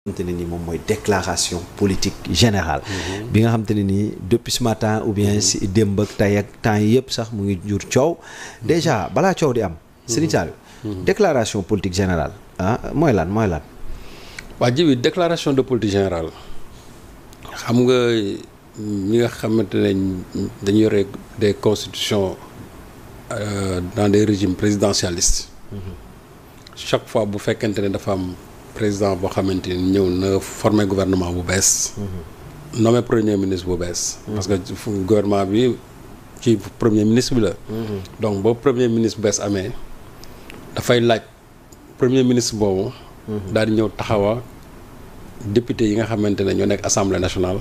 xamante ne ni moom mooy déclaration politique générale bi nga xamante ne nii depuis ce matin ou bien si démb ak tey ak temps yi yëpp sax mu ngi jur coow déjà balaa coow di am Serigne Saliou déclaration politique générale mooy lan waa ji bi déclaration de politique générale xam nga ñi nga xamante ne dañu yore des constitutions dans des régimes présidentialistes chaque fois bu fekkente ne dafa am président boo xamante ni ñëw na former gouvernement bu bees nommé premier ministre bu bees parce que gouvernement bi ci premier ministre bi la donc boo premier ministre bu bees amee dafay laaj premier ministre boobu daal di ñëw taxawa député yi nga xamante ne ñoo nekk assemblée nationale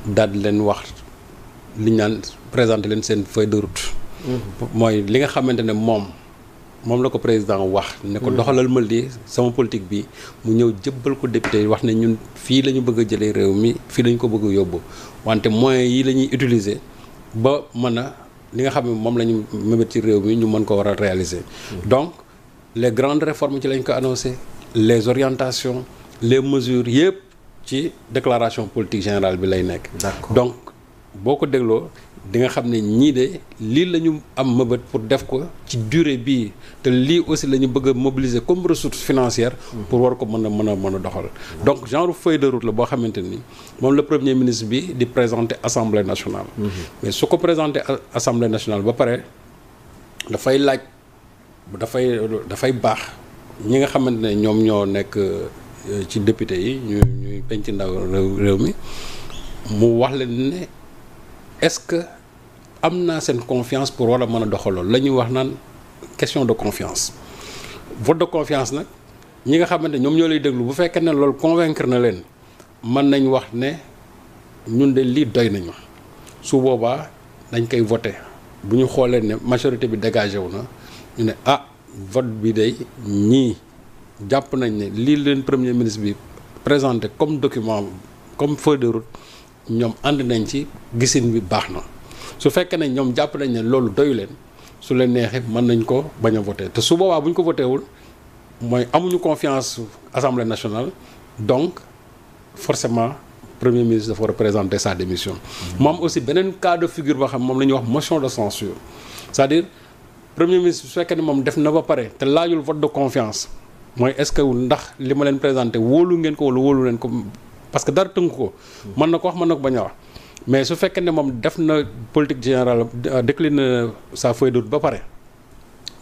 daal di leen wax li ñu naan présenter leen seen feuille de route mooy li nga xamante ne moom la ko président wax ne ko doxalal ma lii sama politique bi mu ñëw jëbbal ko député yi wax ne ñun fii la ñu bëgg a jëlee réew mi fii la ñu ko bëgg a yóbbu wante moyens yi la ñuy utiliser ba mën a li nga xam ne moom la ñu mébét ci réew mi ñu mën ko war a réaliser donc les grandes réformes ci lañ ko annoncé les orientations les mesures yëpp ci déclaration politique générale bi lay nekk donc boo ko dégloo di nga xam ne ñii de lii la ñu am mëbët pour def ko ci durée bii te lii aussi la ñu bëgg a mobiliser comme ressource financière pour war ko mën a doxal donc genre feuille de route la boo xamante ni moom le premier ministre bi di présenter assemblée nationale mais su ko présenter assemblée nationale ba pare dafay laaj dafay baax ñi nga xamante ne ñoom ñoo nekk ci député yi ñuy penc ndaw réew mi mu wax leen ne est-ce que am naa seen confiance pour war a mën a doxal loolu la ñuy wax naan question de confiance vote de confiance nag ñi nga xamante ñoom ñoo lay déglu bu fekkee ne loolu convaincre na leen mën nañ wax ne ñun de lii doy nañu su boobaa dañ koy voter bu ñu xoolee ne majorité bi dégagé wu na ñu ne vote bi day ñii jàpp nañ ne lii leen premier ministre bi présenté comme document comme feuille de route ñoom ànd nañ ci gisin bi baax na su fekkee ne ñoom jàpp nañ ne loolu doyu leen su leen neexee mën nañ ko bañ a voté te su boobaa bu ñu ko voté wul mooy amuñu confiance assemblée nationale donc forcément premier ministre dafa war a présenter sa démission. moom aussi beneen cas de figure boo xam moom la ñuy wax motion de censure c'est-à-dire premier ministre su fekkee ne moom def na ba pare te laajul vote de confiance mooy est-ce que ndax li ma leen présenté wóolu ngeen ko wala wóolu leen ko. parce que dara tënk ko mën na ko wax mën na ko bañ a wax mais su fekkee ne moom def na politique générale décline sa feuille de route ba pare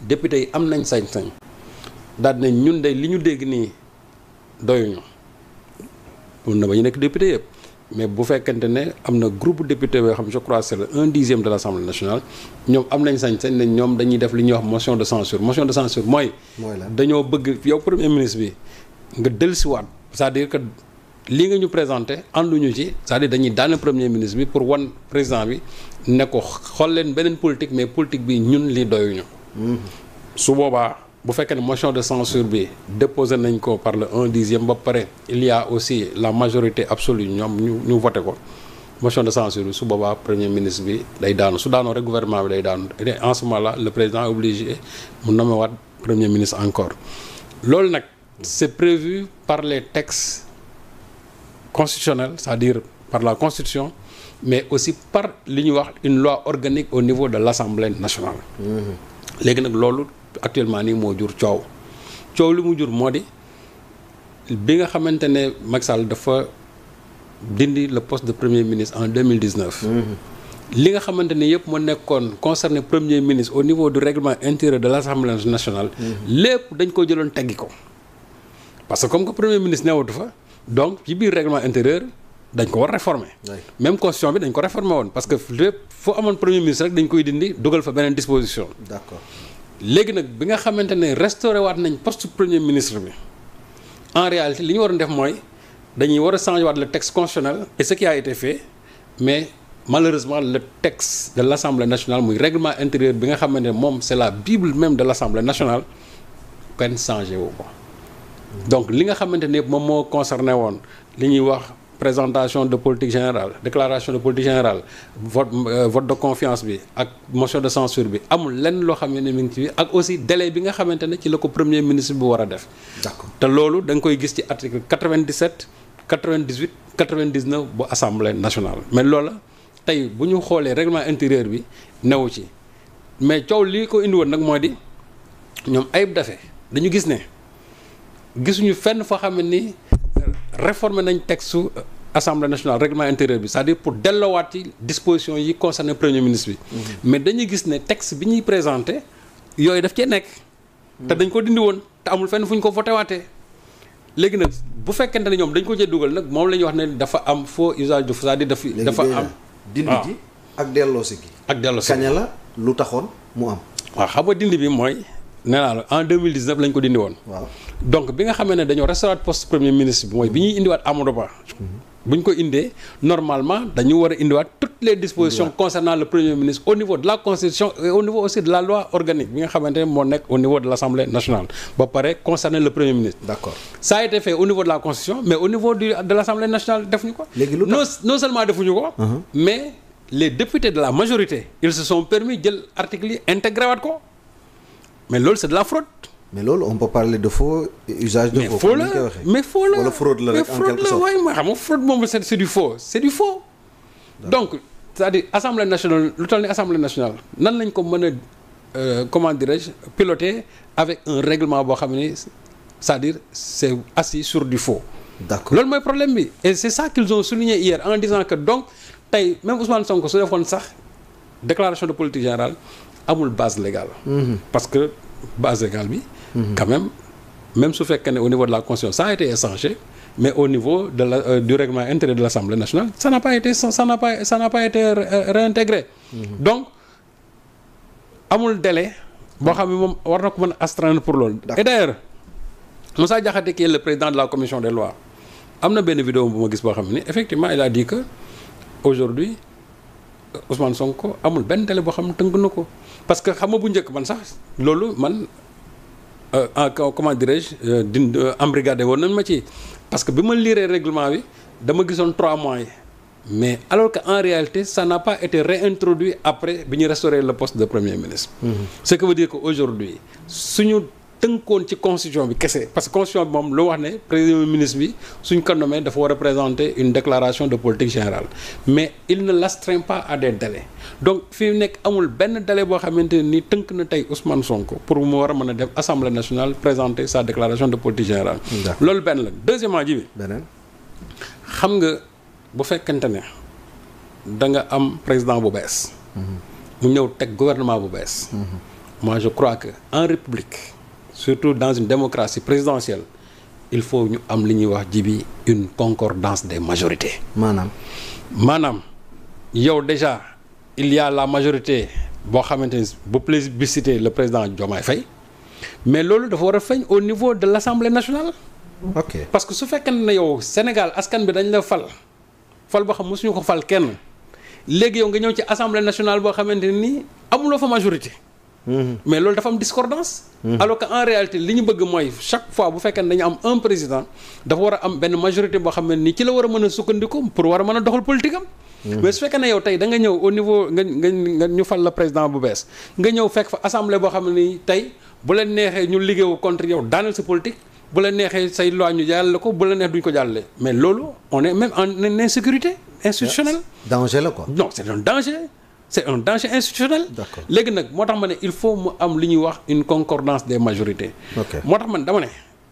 député yi am nañ sañ-sañ daal ne ñun de li ñu dégg nii doyuñu mun na ba ñu nekk député yëpp mais bu fekkente ne am na groupe député yoo xam je crois c'est le 1/10 de l'Assemblée nationale ñoom am nañ sañ-sañ ne ñoom dañuy def li ñuy wax motion de censure mooy dañoo bëgg yow premier ministre bi nga dellusiwaat c'est-à-dire que lii nga ñu présenté ànduñu ci c'est-à-dire dañuy daane premier ministre bi pour wan président bi ne ko xool leen beneen politique mais politique bi ñun lii doyuñu su boobaa bu fekkee ne motion de censure bi déposé nañ ko par le 1/10 ba pare il y a aussi la majorité absolue ñoom ñu voté ko motion de censure bi su boobaa premier ministre bi day daanu su daanoo rek gouvernement bi day daanu et en ce moment là le président est obligé mu nommer waat premier ministre encore loolu nag c'est prévu par les textes constitutionnel, c'est-à-dire par la constitution, mais aussi par li ñuy wax une loi organique au niveau de l'Assemblée nationale. léegi nag loolu actuellement nii moo jur coow li mu jur moo di bi nga xamante ne Macky Sall dafa dindi le poste de premier ministre en 2019. li nga xamante ne yëpp moo nekkoon concerné premier ministre au niveau du règlement intérieur de l'Assemblée nationale. lépp dañ ko jëloon teggi ko parce que comme que premier ministre newatu fa. donc ci biir règlement intérieur dañ ko war réformer même constitution bi dañ ko réformer woon parce que lépp foo amoon premier ministre rek dañ koy dindi dugal fa beneen disposition. d'accord léegi nag bi nga xamante ne restauré waat nañ poste premier ministre bi en réalité li ñu waroon def mooy dañuy war a changer waat le texte constitutionnel et ce qui a été fait mais malheureusement le texte de l'Assemblée nationale muy règlement intérieur bi nga xamante ne moom c'est la bible même de l'Assemblée nationale kenn changé wu ko. donc li nga xamante ne moom moo concerné woon li ñuy wax présentation de politique générale déclaration de politique générale vote de confiance bi ak motion de censure bi amul lenn loo xam ne mi ngi ci ak aussi délai bi nga xamante ne ci la ko premier ministre bi war a def. D'accord. te loolu da nga koy gis ci article 97 98 99 bu assemblée nationale mais loola tey bu ñu xoolee règlement intérieur bi newu ci mais coow lii ko indi woon nag moo di ñoom Ayib Daffé dañu gis ne gisuñu fenn foo xam ne ni réformer nañ texte su assemblée nationale règlement intérieur bi c'est-à-dire pour delloowaat ci disposition yi concerné premier ministre bi. mais dañuy gis ne texte bi ñuy présenté yooyu daf cee nekk. te dañ ko dindi woon te amul fenn fu ñu ko voté waatee. léegi nag bu fekkente ne ñoom dañ ko cee dugal nag moom la ñuy wax ne dafa am faux usage de faux c'est-à-dire dafa am. dindi ji ak delloosi gi. ak delloosi gi kañ la lu taxoon mu am. waaw xam nga dindi bi mooy. nee naa la en 2019 lañ ko dindi woon. waaw donc bi nga xamee ne dañoo restaurer poste premier ministre bi mooy bi ñuy indiwaat Amadou Ba. bu ñu ko indee normalement dañu war a indiwaat toutes les dispositions concernant le premier ministre au niveau de la constitution et au niveau aussi de la loi organique bi nga xamante ne moo nekk au niveau de l'Assemblée nationale ba pare concerner le premier ministre. D'accord. Ça a été fait au niveau de la constitution mais au niveau de l'Assemblée nationale defuñu ko. léegi lu tax non seulement defuñu ko. mais les députés de la majorité ils se sont permis jël article yi intégré waat ko mais loolu c'est de la fraude. mais loolu on peut parler de faux usage de faux. mais faux la wala fraude la rek en quelque sorte. waaye ma xam nga fraude moom c'est du faux c'est du faux. donc c'est-à-dire assemblée nationale lu toll ni assemblée nationale nan lañ ko mën a comment dirais-je piloter avec un règlement boo xam ne c'est-à-dire c'est assis sur du faux. D'accord. loolu mooy problème bi et c'est ça qu'ils ont souligné hier en disant que donc tey même Ousmane Sonko su defoon sax déclaration de politique générale amul base légale. parce que base légale bi. quand même su fekkee ne au niveau de la constitution ça a été échangé mais au niveau de la du règlement intérieur de l'Assemblée nationale ça n'a pas été réintégré. donc amul délai boo xam ne moom war na ko mën a astreindre pour loolu. et d'ailleurs Moussa Diakhaté qui est le président de la commission des lois am na benn vidéo bu ma gis boo xam ne effectivement il a dit que aujourd'hui Ousmane Sonko amul benn délai boo xam ne tënk na ko parce que xam nga bu njëkk man sax loolu man comment dirais-je embrigadé woon nañ ma ci parce que bi ma lire règlement bi dama gisoon 3 mois yi mais alors que en réalité ça n'a pas été réintroduit après bi ñu restaurer le poste de premier ministre. Ce qui veut dire que aujourd'hui suñu tënkoon ci constitution bi kese parce que constitution bi moom lu wax ne premier ministre bi suñ ko nommé dafa war a présenter une déclaration de politique générale mais il ne l'astreint pas à des délais donc fi nekk amul benn délai boo xamante ni tënk na tey Ousmane Sonko pour mu war a mën a dem Assemblée nationale présenter sa déclaration de politique générale. loolu benn la deuxièmement ji bi. beneen xam nga bu fekkente ne da nga am président bu bees. mu ñëw teg gouvernement bu bees. moi je crois que en république. surtout dans une démocratie présidentielle il faut ñu am li ñuy wax jibi une concordance des majorités. maanaam yow déjà il y a la majorité boo xamante ni bu plébisciter le président Diomaye Faye mais loolu dafa war a feeñ au niveau de l'Assemblée nationale. ok parce que su fekkee ne yow Sénégal askan bi dañ la fal boo xam mosuñu ko fal kenn léegi yow nga ñëw ci Assemblée nationale boo xamante ni amuloo fa majorité. mais loolu dafa am discordance. alors que en réalité li ñu bëgg mooy chaque fois bu fekkee ne dañu am un président dafa war a am benn majorité boo xam ne nii ci la war a mën a sukkandiku pour war a mën a doxal politique am. mais su fekkee ne yow tey da nga ñëw au niveau nga ñu fal la président bu bees nga ñëw fekk fa assemblée boo xam ne nii tey bu leen neexee ñu liggéeyu contre yow daaneel sa politique bu leen neexee say loi ñu jàllale ko bu leen neex duñ ko jàllale mais loolu on est même en insécurité institutionnelle. danger la quoi. non c'est un danger. c'est un danger institutionnel. D'accord. léegi nag moo tax ma ne il faut mu am li ñuy wax une concordance des majorités. moo tax man dama ne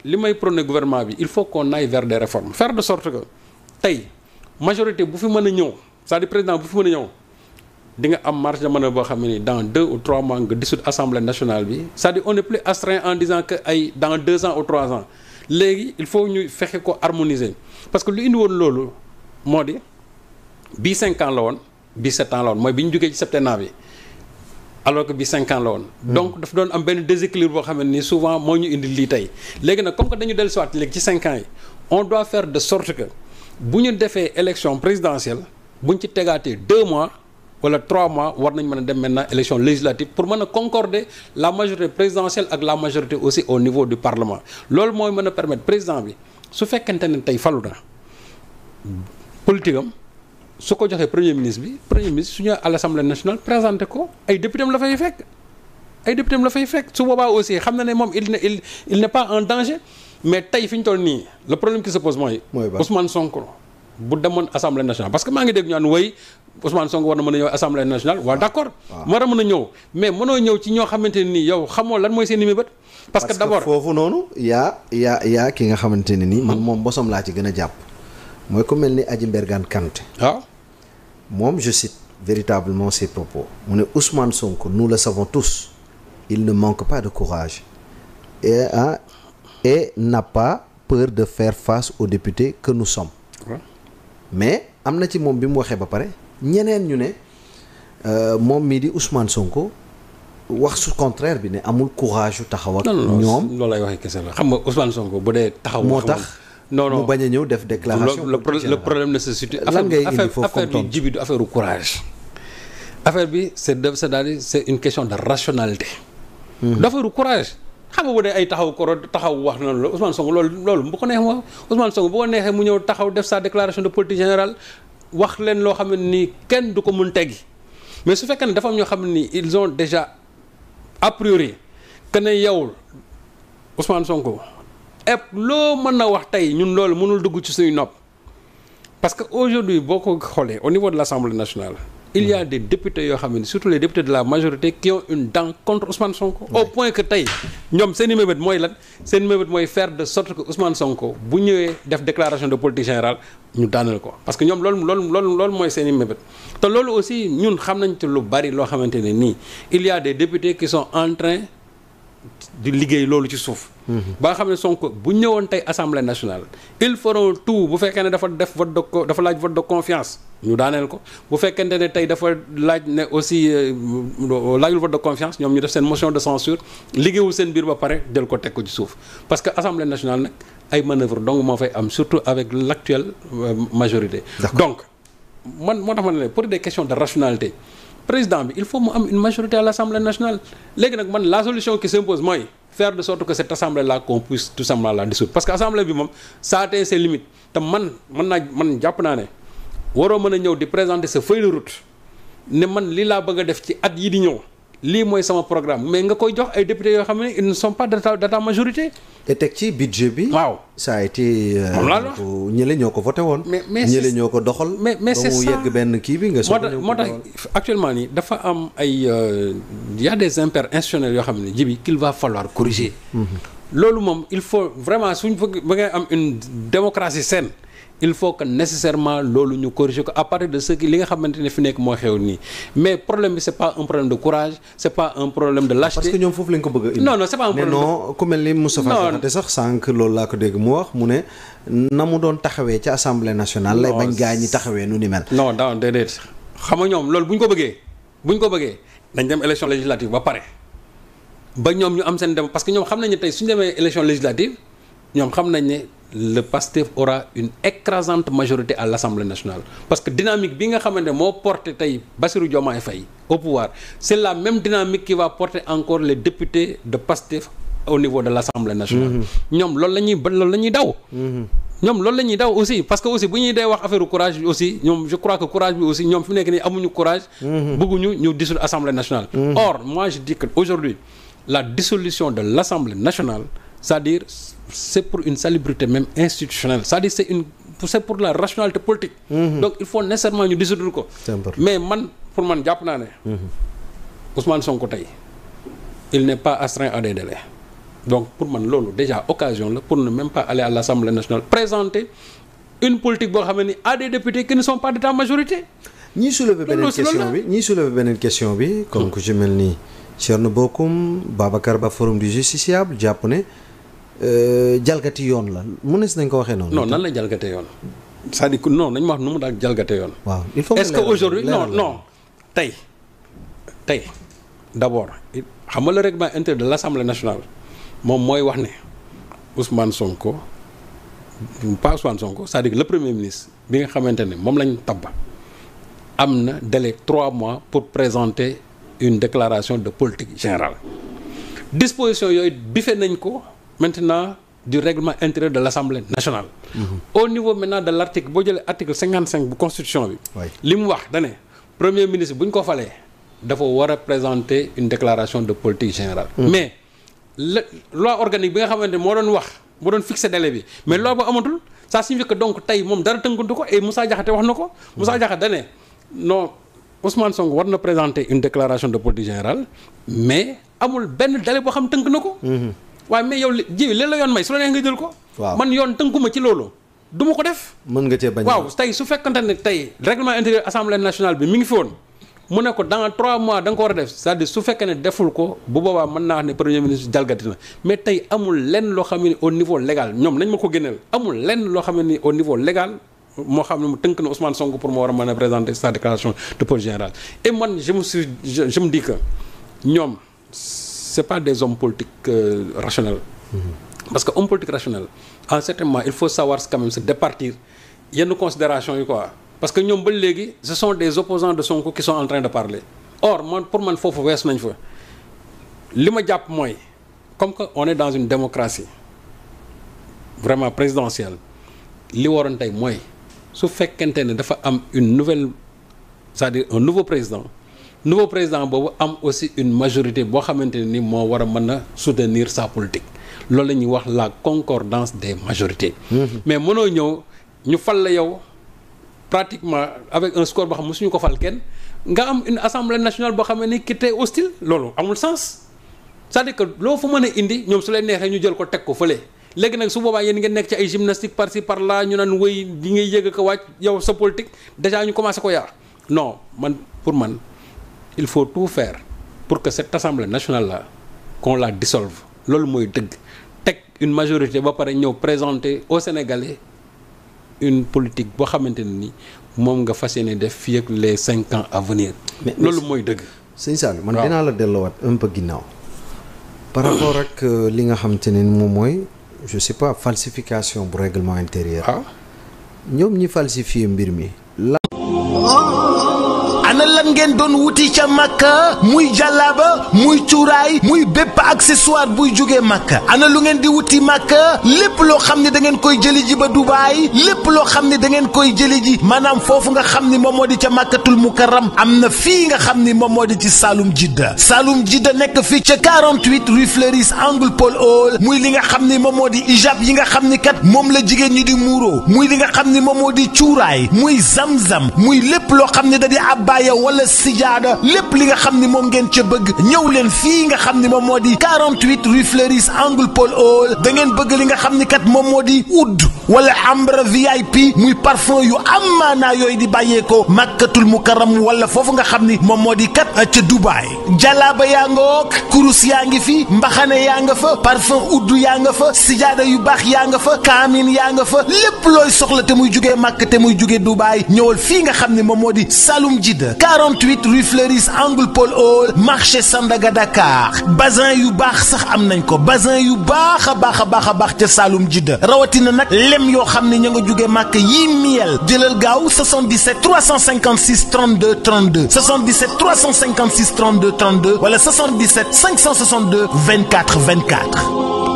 li may prôner gouvernement bi il faut qu'on aille vers des réformes faire de sorte que tey majorité bu fi mën a ñëw c'est-à-dire président bu fi mën a ñëw di nga am marge de manœuvre boo xam ne ni dans 2 ou 3 mois nga dissoudre assemblée nationale bi c'est-à-dire on n'est plus astreint en disant que ay dans 2 ans ou 3 ans léegi il faut ñu fexe ko harmoniser parce que lu indi woon loolu moo di bii 5 ans la woon. bi 7 ans la woon mooy bi ñu jógee ci septennat bi alors que bi 5 ans la woon. donc dafa doon am benn déséquilibre boo xam ne ni souvent moo ñu indi lii tey léegi nag comme que dañu dellu siwaat léegi ci 5 ans yi on doit faire de sorte que bu ñu defee élection présidentielle bu ñu ci tegaatee 2 mois wala 3 mois war nañ mën a dem maintenant élection législative pour mën a concorder la majorité présidentielle ak la majorité aussi au niveau du parlement loolu mooy mën a permettre président bi su fekkente ne tey falu na politique am su ko joxee premier ministre su ñëwee à l'Assemblée nationale présenté ko ay député am la fay fekk su boobaa aussi xam na ne moom il n'est pas en danger mais tey fi ñu toll nii le problème qui se pose mooy Ousmane Sonko bu demoon Assemblée nationale parce que maa ngi dégg ñu naan woy Ousmane Sonko war na mën a ñëw Assemblée nationale waaw d'accord war a mën a ñëw mais mënoo ñëw ci ñoo xamante ne nii yow xamoo lan mooy seen i mébét parce que d'abord foofu noonu yaa ki nga xamante ne nii man moom bosom laa ci gën a jàpp mooy ku mel ni Adji Mbergane Kanouté waaw moom je cite véritablement ses propos mu ne Ousmane Sonko nous le savons tous il ne manque pas de courage et n'a pas peur de faire face aux députés que nous sommes mais am na ci moom bi mu waxee ba pare ñeneen ñu ne moom mii di Ousmane Sonko wax su contraire bi ne amul courage yu taxaw ak ñoom loolu lay waxee kese la xam nga Ousmane Sonko bu dee taxaw moo tax non mu bañ a ñëw def déclaration le problème ne se situe affaire bi jibi du affaire u courage affaire bi c'est-à-dire c'est une question de rationalité d'affaire u courage xam nga bu dee ay taxaw wax noonu la Ousmane Sonko loolu bu ko neexee wax Ousmane Sonko bu ko neexee mu ñëw taxaw def sa déclaration de politique générale wax leen loo xam ne nii kenn du ko mën teggi mais su fekkee ne dafa am ñoo xam ne nii ils ont déjà a priori que ne yow Ousmane Sonko loo mën na wax tey ñun loolu mënul dugg ci suñu nopp parce que aujourd'hui boo ko xoolee au niveau de l'Assemblée nationale il y a des députés yoo xam ne surtout les députés de la majorité qui ont une dent contre Ousmane Sonko au point que tey ñoom seen i mébét mooy lan seen i mébét mooy faire de sorte que Ousmane Sonko bu ñëwee def déclaration de politique générale ñu daaneel ko parce que ñoom loolu mooy seen i mébét te loolu aussi ñun xam nañ ci lu bari loo xamante ne nii il y a des députés qui sont en train di liggéey loolu ci suuf ba nga xam ne Sonko bu ñëwoon tey Assemblée nationale ils feront tout bu fekkee ne dafa laaj vote de confiance ñu daaneel ko bu fekkente ne tey dafa laaj ne aussi laajul vote de confiance ñoom ñu def seen motion de censure liggéeyul seen biir ba pare jël ko teg ko ci suuf parce que Assemblée nationale nag ay manœuvre donc moo fay am surtout avec l'actuelle majorité donc moo tax ma ne pour des questions de rationalité président bi il faut mu am une majorité à l'Assemblée nationale léegi nag man la solution qui s'impose mooy faire de sorte que cette assemblée là qu'on puisse tout simplement la dissoudre parce que assemblée bi moom ça atteint ses limites te man jàpp naa ne waroo mën a ñëw di présenter sa feuille de route ne man lii laa bëgg a def ci at yi di ñëw lii mooy sama programme mais nga koy jox ay députés yoo xam ne ils ne sont pas de ta majorité. te teg ci budget bi. waaw ça a été. ñële ñoo ko voté woon. mais ñële ñoo ko doxal. mais c'est ça ba mu yegg benn kii bi nga. moo tax actuellement nii dafa am ay y a des impairs institutionnels yoo xam ne jibi qu'il va falloir corriger. loolu moom il faut vraiment suñ bëggee am une démocratie saine. il faut que nécessairement loolu ñu corriger ko à partir de ce qui li nga xamante ne fi nekk moo xew nii mais problème bi c'est pas un problème de courage c'est pas un problème de lâcheté. parce que ñoom foofu lañ ko bëgg a indi. non c'est pas un problème non ku mel ni Moustapha Diakhaté sax sànq loolu laa ko dégg mu wax mu ne na mu doon taxawee ci assemblée nationale. lay bañ gaa ñi taxawee nu ni mel. non déedéet xam nga ñoom loolu bu ñu ko bëggee dañ dem élection législative ba pare ba ñoom ñu am seen dem parce que ñoom xam nañ ne tey suñu demee élection législative ñoom xam nañ ne le PASTEF aura une écrasante majorité à l'Assemblée nationale parce que dynamique bi nga xamante moo porté tey Bassirou Diomaye Faye au pouvoir c'est la même dynamique qui va porter encore les députés de PASTEF au niveau de l'Assemblée nationale. ñoom loolu la ñuy daw. ñoom loolu la ñuy daw aussi parce que aussi bu ñuy dee wax affaire courage bi aussi ñoom je crois que courage bi aussi ñoom fi mu nekk nii amuñu courage. bëgguñu ñu dissoudre Assemblée nationale. Or moi je dis que aujourd'hui la dissolution de l'Assemblée nationale c'est-à-dire c'est pour une salubrité même institutionnelle c'est-à-dire c'est pour la rationalité politique. Donc il faut nécessairement ñu dissoudre ko. mais pour man jàpp naa ne. Ousmane Sonko tey il n'est pas astreint à des délais. Donc pour man loolu déjà occasion la pour ne même pas aller à l'Assemblée nationale présenter une politique boo xam ne ni à des députés qui ne sont pas de ta majorité. ñii soulever beneen question bi comme ku ci mel ni Thierno Bocoum Babacar Ba Forum du Justiciable jàpp ne jalgati yoon la mënees nañ ko waxee noonu. non nan la jalgate yoon c'est-à-dire que non nañ ma wax nu mu daal jalgate yoon. waaw il faut est-ce que aujourd'hui non tey d'abord xam nga le règlement intérieur de l'Assemblée nationale moom mooy wax ne Ousmane Sonko c'est-à-dire que le premier ministre bi nga xamante ne moom lañ tabba am na délai 3 mois pour présenter une déclaration de politique générale disposition yooyu bife nañ ko maintenant du règlement intérieur de l'Assemblée nationale. Au niveau maintenant de l'article boo jëlee article 55 bu constitution bi. li mu wax da ne premier ministre bu ñu ko falee dafa war a présenter une déclaration de politique générale. mais la loi organique bi nga xamante ne moo doon fixer délai bi mais loi ba amatul ça signifie que donc tey moom dara tënkuntu ko et Moussa Diakhaté wax na ko. Moussa Diakhaté da ne non Ousmane Sonko war na présenter une déclaration de politique générale mais amul benn délai boo xam tënk na ko. waaye mais yow ji li la yoon may su la neex nga jël ko. man yoon tënkuma ci loolu du ma ko def. mën nga cee bañ waaw tey su fekkante ne tey règlement intérieur assemblée nationale bi mi ngi fi woon mu ne ko dans 3 mois da nga ko war a def c'est-à-dire su fekkee ne deful ko bu boobaa mën naa wax ne premier ministre jalgati na mais tey amul lenn loo xam ne au niveau légal ñoom nañ ma ko génneel amul lenn loo xam ne au niveau légal moo xam ne mu tënk na Ousmane Sonko pour mu war a mën a présenter sa déclaration de politique générale et man je me dis que ñoom c'est pas des hommes politiques rationnels. Parce que homme politique rationnel à un certain moment il faut savoir quand même se départir yenn considération yi quoi parce que ñoom ba léegi ce sont des opposants de Sonko qui sont en train de parler or pour man foofu weesu nañ fa li ma jàpp mooy comme que on est dans une démocratie vraiment présidentielle li waroon tey mooy su fekkente ne dafa am une nouvelle c'est-à-dire un nouveau président boobu am aussi une majorité boo xamante ne ni moo war a mën a soutenir sa politique loolu la ñuy wax la concordance des majorités. mais mënoo ñëw ñu fal la yow pratiquement avec un score boo xam mosuñu ko fal kenn nga am une assemblée nationale boo xam ne ni qui était hostile loolu amul sens c'est-à-dire que loo fa mën a indi ñoom su leen neexee ñu jël ko teg ko fële léegi nag su boobaa yéen ngeen nekk ci ay gymnastique par ci par là ñu naan wéy di ngay yëg ko wàcc yow sa politique déjà ñu commencé ko yaa non pour man. Il faut tout faire pour que cette assemblée nationale là qu'on la dissolve loolu mooy dëgg teg une majorité ba pare ñëw présenter aux Sénégalais une politique boo xamante ne ni moom nga fas yéene def fii ak les 5 ans à venir. loolu mooy dëgg. sëñ Sall man dinaa la delloowaat un peu ginnaaw par rapport ak li nga xamante ne moom mooy je sais pas falsification bu règlement intérieur. ñoom ñi falsifier mbir mi ana lan ngeen doon wuti ca Makka muy jàllaaba muy cuuraay muy bépp accessoire buy jógee Makka ana lu ngeen di wuti Makka lépp loo xam ne da ngeen koy jëli ji ba Dubaay lépp loo xam ne da ngeen koy jëli ji maanaam foofu nga xam ni moom moo di ca Makkatul Mukarram am na fii nga xam ni moom moo di ci Saloum Jidda nekk fii ca 48 rue Fleuris angle Paul Hall muy li nga xam ni moom moo di ijab yi nga xam ni kat moom la jigéen ñi di muuro muy li nga xam ni moom moo di cuuraay muy zamzam muy lépp loo xam ne da di abbaaya wala sijaada lépp li nga xam ni moom ngeen ca bëgg ñëw leen fii nga xam ni moom moo di 48 rue Fleuris angle Paul Hall da ngeen bëgg li nga xam ni kat moom moo di oud wala ambre VIP muy parfum yu am maanaa yooyu di bàyyeekoo Makkatul Mukarram wala foofu nga xam ni moom moo di kat ca Dubaay jalaaba yaa nga wook kurus yaa ngi fi mbaxane yaa nga fa parfum oud yaa nga fa sijaada yu baax yaa nga fa kaamin yaa nga fa lépp looy soxla te muy jugee Makka te muy jugee Dubaay ñëwal fii nga xam ni moom moo di Saloum Jidda 48 rue Fleuris angle Paul Hall marché Sandaga Dakar bazin yu baax sax am nañ ko bazin yu baax a baax ca Saloum Jidda rawatina nag lem yoo xam ne ña nga jóge màkk yii miel jëlal gaaw 77 356 32 32 77 356 32 32 wala 77 562 24 24